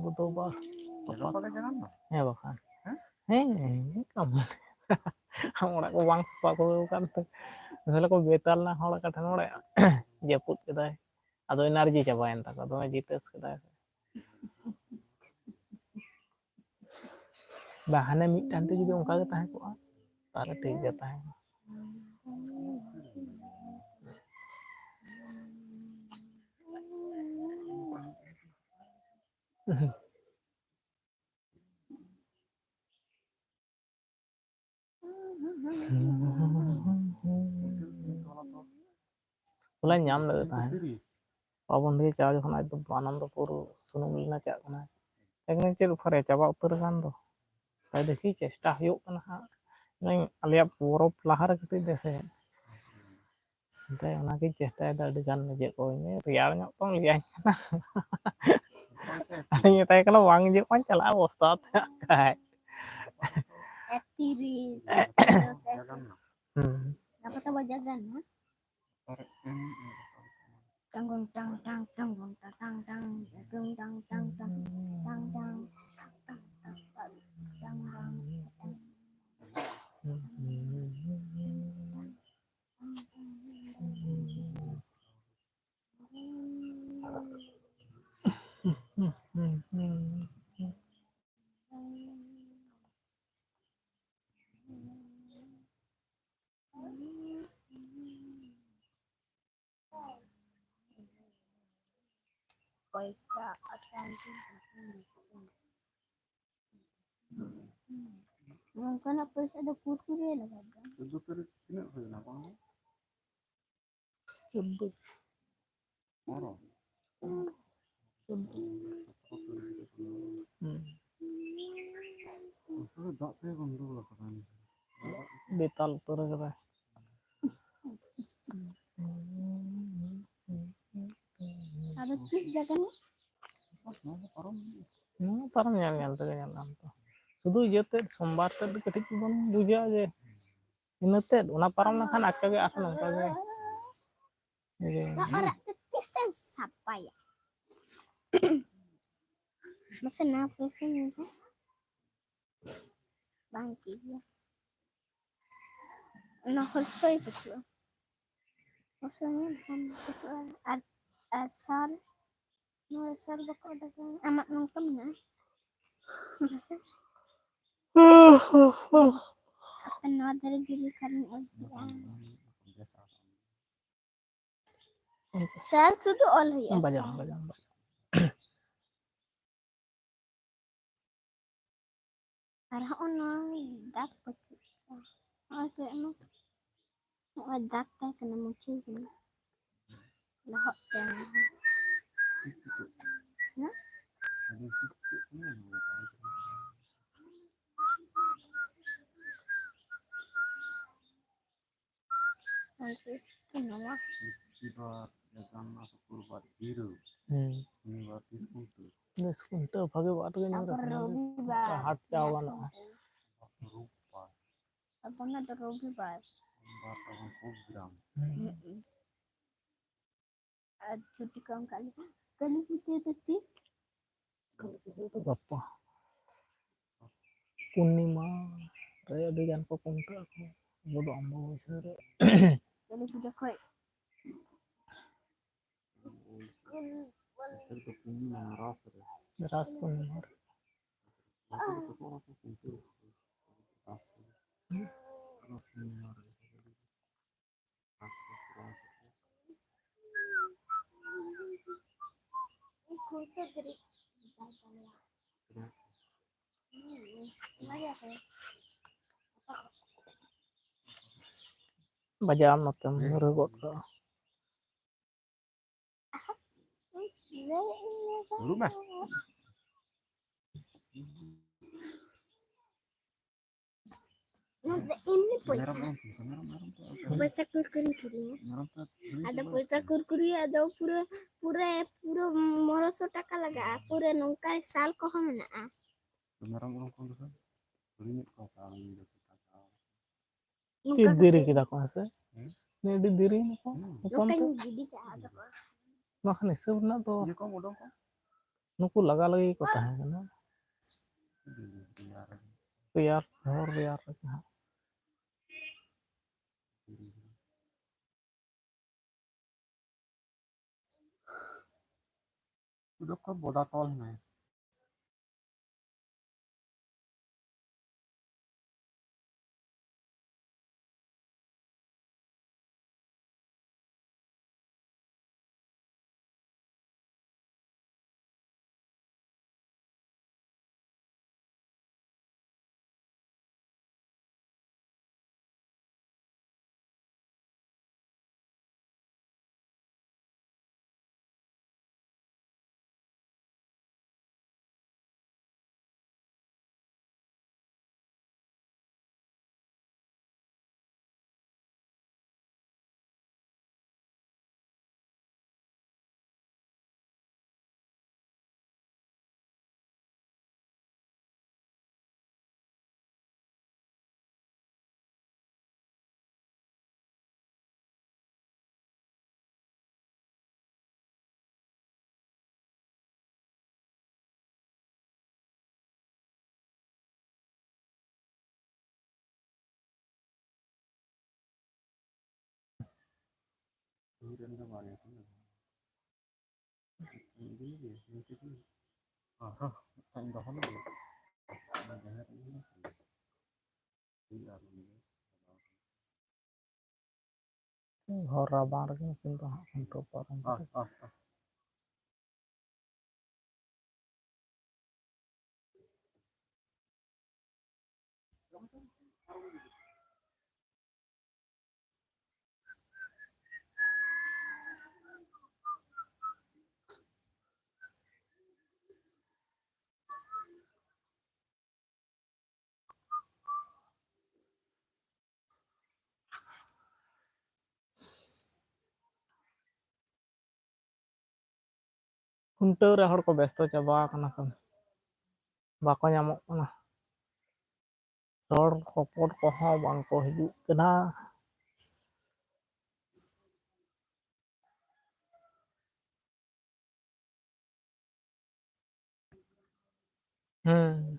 ᱵᱩᱫᱷᱵᱟᱨ᱾ ᱦᱮᱸ ᱵᱟᱠᱷᱟᱱ᱾ ᱦᱮᱸ? ᱦᱮᱸ, ᱦᱮᱸ, ᱦᱮᱸ, ᱠᱟᱹᱢᱤ᱾ ᱚᱲᱟᱜ ᱠᱚ ᱵᱟᱝ ᱥᱟᱯᱷᱟ ᱠᱚ ᱠᱟᱱ ᱛᱮ᱾ ᱛᱟᱦᱞᱮ ᱠᱚ ᱵᱮᱛᱟᱞ ᱱᱟ ᱦᱚᱲ ᱚᱠᱟ ᱴᱷᱮᱱ ᱚᱲᱟᱜ ᱡᱟᱹᱯᱩᱫ ᱠᱮᱫᱟᱭ᱾ ᱟᱫᱚ energy ᱪᱟᱵᱟᱭᱮᱱ ᱛᱟᱠᱚᱣᱟ, ᱫᱚᱢᱮ ᱡᱤᱛᱟᱹᱥ ᱠᱮᱫᱟᱭ᱾ ᱵᱟ, ᱦᱟᱱᱮ ᱢᱤᱫᱴᱟᱝ ᱛᱮ ᱡᱩᱫᱤ ᱚᱱᱠᱟ ᱜᱮ ᱛᱟᱦᱮᱸ ᱠᱚᱜᱼᱟ, ᱛᱟᱦᱞᱮ ᱴᱷᱤᱠ ᱜᱮ ᱛᱟᱦᱮᱸ ᱠᱚᱜᱼᱟ᱾ ᱦᱚᱞᱟᱧ ᱧᱟᱢ ᱞᱮᱫ ᱛᱟᱦᱮᱸᱫ᱾ ᱯᱟᱵᱚᱱ ᱫᱤᱭᱮ ᱪᱟ ᱡᱚᱠᱷᱚᱱ ᱟᱡ ᱫᱚ ᱟᱱᱚᱱᱫᱚᱯᱩᱨ ᱥᱩᱱᱩᱢ ᱞᱤᱱᱟ ᱪᱟᱜ ᱠᱟᱱᱟᱭ᱾ ᱮᱠᱫᱚᱢ ᱪᱮᱫ ᱚᱠᱟᱨᱮ ᱪᱟᱵᱟ ᱩᱛᱟᱹᱨ ᱟᱠᱟᱱ ᱫᱚ᱾ ᱛᱟᱭ ᱫᱮᱠᱷᱤ ᱪᱮᱥᱴᱟ ᱦᱩᱭᱩᱜ ᱠᱟᱱᱟ ᱦᱟᱸᱜ᱾ ᱤᱧ ᱟᱞᱮᱭᱟᱜ ᱯᱚᱨᱚᱵᱽ ᱞᱟᱦᱟᱨᱮ ᱠᱟᱹᱴᱤᱡ ᱫᱮᱥᱮ᱾ ᱚᱱᱟᱜᱤᱧ ᱪᱮᱥᱴᱟᱭᱮᱫᱟ ᱟᱹᱰᱤ ᱜᱟᱱ ᱱᱤᱡᱮ ᱠᱚ᱾ ᱤᱧ ᱨᱮᱭᱟᱲ ᱧᱚᱜ ᱛᱚᱢ ᱞᱟᱹᱭᱟᱹᱧ ᱠᱟᱱᱟ᱾ ᱟᱫᱚᱧ ᱢᱮᱛᱟᱭ ᱠᱟᱱᱟ, "ᱵᱟᱝ ᱦᱤᱡᱩᱜ ᱠᱷᱟᱱ ᱪᱟᱞᱟᱜᱼᱟ ᱵᱚᱥᱛᱟ ᱟᱛᱮ ᱦᱟᱸᱜ ᱠᱷᱟᱡ." ᱮᱠᱛᱤᱨᱤᱥ, ᱮᱠᱛᱤᱨᱤᱥ, ᱦᱩᱸ᱾ ᱜᱟᱯᱟ ᱛᱚ ᱵᱟᱡᱟᱨ ᱜᱟᱱ ᱦᱟᱸᱜ᱾ ᱴᱟᱝ ᱜᱚᱝ ᱴᱟᱝ ᱴᱟᱝ, ᱴᱟᱝ ᱜᱚᱝ ᱴᱟᱝ ᱴᱟᱝ ᱴᱟᱝ, ᱴᱟᱝ ᱴᱟᱝ ᱴᱟᱝ ᱴᱟᱝ, ᱴᱟᱝ ᱴᱟᱝ ᱴᱟᱝ ᱴᱟᱝ, ᱴᱟᱝ ᱴᱟᱝ᱾ ᱯᱚᱭᱥᱟ ᱟᱥᱟᱱ ᱛᱮ ᱱᱚᱝᱠᱟᱱᱟᱜ ᱯᱚᱭᱥᱟ ᱫᱚ ᱠᱩᱨᱠᱩᱨᱮ ᱞᱟᱜᱟᱜᱼᱟ᱾ ᱪᱳᱫᱽᱫᱳ ᱛᱟᱹᱨᱤᱠᱷ ᱛᱤᱱᱟᱹᱜ ᱦᱩᱭᱱᱟ ᱵᱟᱝ? ᱪᱳᱫᱽᱫᱳ᱾ ᱵᱟᱨᱚ? ᱪᱳᱫᱽᱫᱳ᱾ ᱦᱩᱸ᱾ ᱫᱟᱜ ᱛᱮ ᱜᱚᱱᱰᱳᱜᱳᱞ ᱟᱠᱟᱫᱟ᱾ ᱵᱮᱛᱟᱞ ᱩᱛᱟᱹᱨ ᱟᱠᱟᱫᱟᱭ᱾ ᱟᱫᱚ ᱪᱮᱫ ᱡᱟᱭᱜᱟ ᱱᱚᱣᱟ ᱫᱚ ᱯᱟᱨᱚᱢ ᱦᱩᱭᱩᱜᱼᱟ᱾ ᱱᱚᱣᱟ ᱯᱟᱨᱚᱢ ᱧᱮᱞ ᱧᱮᱞ ᱛᱮᱜᱮ ᱧᱮᱞ ᱧᱟᱢ ᱛᱚ᱾ ᱥᱩᱫᱷᱩ ᱤᱭᱟᱹ ᱛᱮᱫ, ᱥᱳᱢᱵᱟᱨ ᱛᱮᱫ ᱫᱚ ᱠᱟᱹᱴᱤᱡ ᱵᱚᱱ ᱵᱩᱡᱟ ᱡᱮ ᱤᱱᱟᱹ ᱛᱮᱫ, ᱚᱱᱟ ᱯᱟᱨᱚᱢ ᱞᱮᱱᱠᱷᱟᱱ ᱟᱪᱠᱟ ᱜᱮ ᱟᱨᱦᱚᱸ ᱱᱚᱝᱠᱟ ᱜᱮ ᱤᱭᱟᱹ᱾ ᱚᱲᱟᱜ ᱛᱮ ᱛᱤᱥᱮᱢ ᱥᱟᱯᱷᱟᱭᱟ? ᱢᱟᱥᱮ ᱱᱟ ᱯᱚᱭᱥᱟ ᱧᱮᱞ ᱢᱮ᱾ ᱵᱟᱝ ᱴᱷᱤᱠ ᱜᱮᱭᱟ᱾ ᱚᱱᱟ ᱦᱚᱨᱥᱚᱭ ᱵᱟᱹᱪᱩᱜᱼᱟ᱾ ᱦᱚᱨᱥᱚᱭ ᱧᱮᱞ ᱵᱟᱹᱪᱩᱜᱼᱟ᱾ ᱟᱨ, ᱟᱨ ᱥᱟᱞ, ᱱᱚᱣᱟ ᱥᱟᱞ ᱵᱟᱠᱚ ᱚᱰᱚᱠᱟ᱾ ᱟᱢᱟᱜ ᱱᱚᱝᱠᱟ ᱢᱮᱱᱟᱜᱼᱟ? ᱟᱯᱮ ᱱᱚᱣᱟ ᱫᱷᱟᱨᱮ ᱜᱤᱨᱤ ᱥᱟᱞ ᱤᱧ ᱚᱞ ᱠᱮᱜᱼᱟ᱾ ᱥᱟᱞ ᱥᱩᱫᱷᱩ ᱚᱞ ᱦᱩᱭᱩᱜᱼᱟ, ᱵᱟᱡᱟᱣ, ᱥᱟᱞ᱾ ᱵᱟᱡᱟᱣ, ᱵᱟᱡᱟᱣ᱾ ᱟᱨ ᱦᱚᱸᱜᱼᱚ ᱱᱚᱣᱟ ᱫᱟᱜᱽ ᱯᱟᱹᱪᱩᱜ ᱠᱟᱱᱟ᱾ ᱦᱚᱸᱜᱼᱚᱭ ᱛᱚ ᱮᱢᱟ, ᱦᱚᱸᱜᱼᱚᱭ ᱫᱟᱜᱽ ᱛᱟᱦᱮᱸ ᱠᱟᱱᱟ, ᱢᱩᱪᱷᱟᱹᱣ ᱠᱟᱱᱟ᱾ ᱞᱚᱦᱚᱫ ᱛᱮ ᱚᱱᱟ ᱦᱚᱸ᱾ ᱦᱮᱸ? ᱟᱨ ᱱᱚᱣᱟ ᱵᱤᱥᱯᱚᱛᱤᱵᱟᱨ, ᱡᱟᱜᱟᱱᱱᱟᱛᱷ, ᱥᱩᱠᱨᱵᱟᱨ, ᱡᱤᱨᱟᱹ᱾ ᱦᱩᱸ᱾ ᱥᱚᱱᱤᱵᱟᱨ, ᱫᱤᱱ ᱠᱷᱩᱱᱴᱟᱹᱣ᱾ ᱵᱮᱥ ᱠᱷᱩᱱᱴᱟᱹᱣ ᱵᱷᱟᱜᱮ ᱵᱟᱨ ᱜᱮ ᱧᱟᱢ ᱛᱟᱯᱚᱨ ᱠᱟᱱᱟ᱾ ᱨᱚᱵᱤᱵᱟᱨ᱾ ᱦᱟᱴ ᱪᱟᱣ ᱜᱟᱱᱚᱜᱼᱟ᱾ ᱨᱳᱵᱵᱟᱨ᱾ ᱟᱫᱚ ᱚᱱᱟ ᱫᱚ ᱨᱚᱵᱤᱵᱟᱨ᱾ ᱥᱳᱢᱵᱟᱨ ᱛᱟᱵᱚᱱ program᱾ ᱦᱩᱸ᱾ ᱦᱩᱸ᱾ ᱟᱨ ᱪᱷᱩᱴᱤ ᱠᱚ ᱮᱢ ᱠᱟᱜ ᱞᱮᱭᱟ᱾ ᱠᱟᱹᱞᱤ ᱯᱩᱡᱟᱹ ᱫᱚ ᱛᱤᱥ? ᱜᱟᱯᱟ᱾ ᱯᱩᱨᱱᱤᱢᱟ ᱨᱮ ᱟᱹᱰᱤ ᱜᱟᱱ ᱠᱚ ᱠᱷᱩᱱᱴᱟᱹᱜ ᱟᱠᱚ᱾ ᱟᱵᱚ ᱫᱚ ᱟᱢᱵᱟᱵᱟᱹᱥᱭᱟᱹ ᱨᱮ᱾ ᱠᱟᱹᱞᱤ ᱯᱩᱡᱟᱹ ᱠᱷᱚᱡ᱾ ᱨᱟᱥ ᱯᱩᱨᱱᱤᱢᱟ ᱨᱮ᱾ ᱵᱟᱡᱟᱣ ᱱᱚᱛᱮᱢ ᱧᱩᱨᱦᱟᱹ ᱜᱚᱫ ᱠᱚᱜᱼᱟ᱾ ᱫᱩᱲᱩᱵ ᱢᱮ᱾ ᱱᱚᱣᱟ ᱫᱚ ᱮᱢᱱᱤ ᱯᱚᱭᱥᱟ᱾ ᱢᱮᱨᱚᱢ, ᱢᱮᱨᱚᱢ, ᱢᱮᱨᱚᱢ, ᱢᱮᱨᱚᱢ ᱛᱚ ᱯᱚᱭᱥᱟ ᱠᱩᱨᱠᱩᱨᱤᱧ ᱠᱤᱨᱤᱧᱟ᱾ ᱢᱮᱨᱚᱢ ᱛᱚ ᱟᱫᱚ ᱯᱚᱭᱥᱟ ᱠᱩᱨᱠᱩᱨᱤ, ᱟᱫᱚ ᱯᱩᱨᱟᱹ, ᱯᱩᱨᱟᱹ, ᱯᱩᱨᱟᱹ ᱢᱚᱬᱮ ᱥᱚ ᱴᱟᱠᱟ ᱞᱟᱜᱟᱜᱼᱟ᱾ ᱯᱩᱨᱟᱹ ᱱᱚᱝᱠᱟ ᱥᱟᱞ ᱠᱚᱦᱚᱸ ᱢᱮᱱᱟᱜᱼᱟ᱾ ᱢᱮᱨᱚᱢ ᱩᱰᱩᱝ ᱠᱚ ᱞᱮᱠᱷᱟᱱ ᱦᱩᱰᱤᱧ ᱧᱚᱜ ᱠᱚ ᱦᱟᱛᱟᱣᱟ, ᱩᱱᱤ ᱫᱚ ᱦᱟᱛᱟᱣᱟ᱾ ᱱᱚᱝᱠᱟ ᱪᱮᱫ ᱫᱮᱨᱤ ᱠᱟᱛᱮ ᱠᱮᱫᱟ ᱠᱚ, ᱦᱮᱸ ᱥᱮ? ᱦᱮᱸ? ᱟᱹᱰᱤ ᱫᱮᱨᱤ ᱱᱟᱠᱚ ᱦᱮᱸ᱾ ᱦᱚᱯᱚᱱ ᱛᱮ᱾ ᱱᱚᱝᱠᱟᱧ ᱜᱤᱰᱤ ᱠᱟᱜᱼᱟ, ᱟᱫᱚ ᱠᱚ ᱵᱟᱠᱷᱟᱱ ᱦᱤᱥᱟᱹᱵ ᱨᱮᱱᱟᱜ ᱫᱚ ᱤᱭᱟᱹ ᱠᱚᱢ ᱩᱰᱩᱝ ᱠᱚ᱾ ᱱᱩᱠᱩ ᱞᱟᱜᱟ ᱞᱟᱹᱜᱤᱫ ᱠᱚ ᱛᱟᱦᱮᱸ ᱠᱟᱱᱟ᱾ ᱨᱮᱭᱟᱲ, ᱦᱚᱲ ᱨᱮᱭᱟᱲ ᱨᱮᱜᱮ ᱦᱟᱸᱜ᱾ ᱩᱱᱠᱩ ᱫᱚᱠᱚ ᱵᱚᱫᱟ ᱛᱚᱞ ᱦᱮᱱᱟᱭᱟ᱾ ᱦᱚᱨ ᱨᱟᱵᱟᱝ ᱨᱮᱜᱮ ᱱᱩᱠᱤᱱ ᱫᱚ ᱦᱟᱸᱜ ᱠᱷᱩᱱᱴᱟᱹᱣ ᱯᱚᱨᱚᱵᱽ ᱫᱚ᱾ ᱠᱷᱩᱱᱴᱟᱹᱣ ᱨᱮ ᱦᱚᱲ ᱠᱚ ᱵᱮᱥᱛᱚ ᱪᱟᱵᱟ ᱟᱠᱟᱱᱟ ᱠᱚ, ᱵᱟᱠᱚ ᱧᱟᱢᱚᱜ ᱠᱟᱱᱟ᱾ ᱦᱚᱲ ᱦᱚᱯᱚᱱ ᱠᱚᱦᱚᱸ ᱵᱟᱝ ᱠᱚ ᱦᱤᱡᱩᱜ ᱠᱟᱱᱟ᱾ ᱦᱮᱸ᱾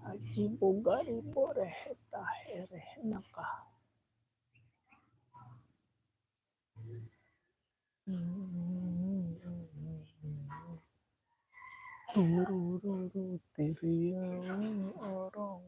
ᱟᱡᱤ ᱵᱚᱜᱟᱨᱤ ᱵᱚᱨᱮ ᱛᱟᱦᱮ ᱨᱮ ᱱᱟᱠᱟ᱾ ᱛᱩᱨᱩᱨᱩᱨᱩ ᱛᱤᱨᱭᱳ ᱚᱨᱚᱝ᱾